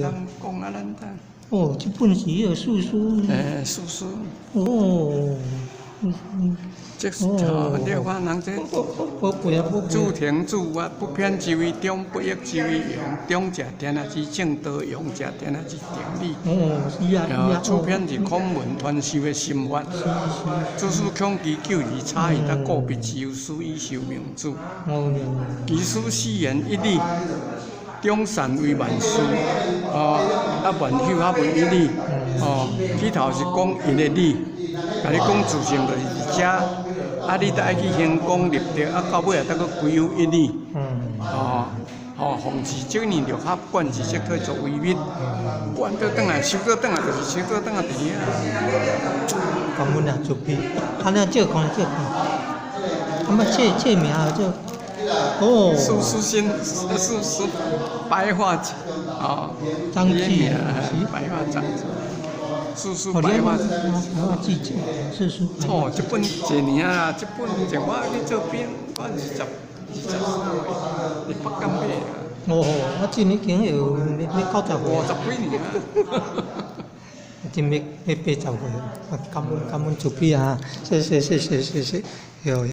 當講啊，咱當。哦，這本是彼个四書。欸，四書。哦。這是哦，你看人這。寶貝啊，寶貝。自停自發，不偏之為中，不逆之為陽。中者天下之正道，陽者天下之定理。哦，是啊，是啊。此篇是孔門傳授的心法。是是。子思恐其久而差矣，得故必之有師以授名主。哦。其師四言一理，眾善為萬事，哦，啊萬有合為一理，哦，起頭是講𪜶的理，共你講自性就是佇遮，啊，你得愛去行功立德，啊，到尾也得閣歸於一理，哦，吼，奉持正念六合，觀自色體作為物，觀倒轉來，收倒轉來就是收倒轉來佇遐。感恩啊，慈悲，按呢借看借看，啊麼這名叫哦，蘇蘇新，蘇蘇白話，哦，張繼白話張，蘇蘇白話，白話記者，蘇蘇。哦，這本一年啊，這本前我去做兵，我23歲，佇北港買的。哦，我這已經有欲90歲。 50幾年啊。真欲欲80歲，感恩感恩慈悲啊！謝謝謝謝謝謝，有。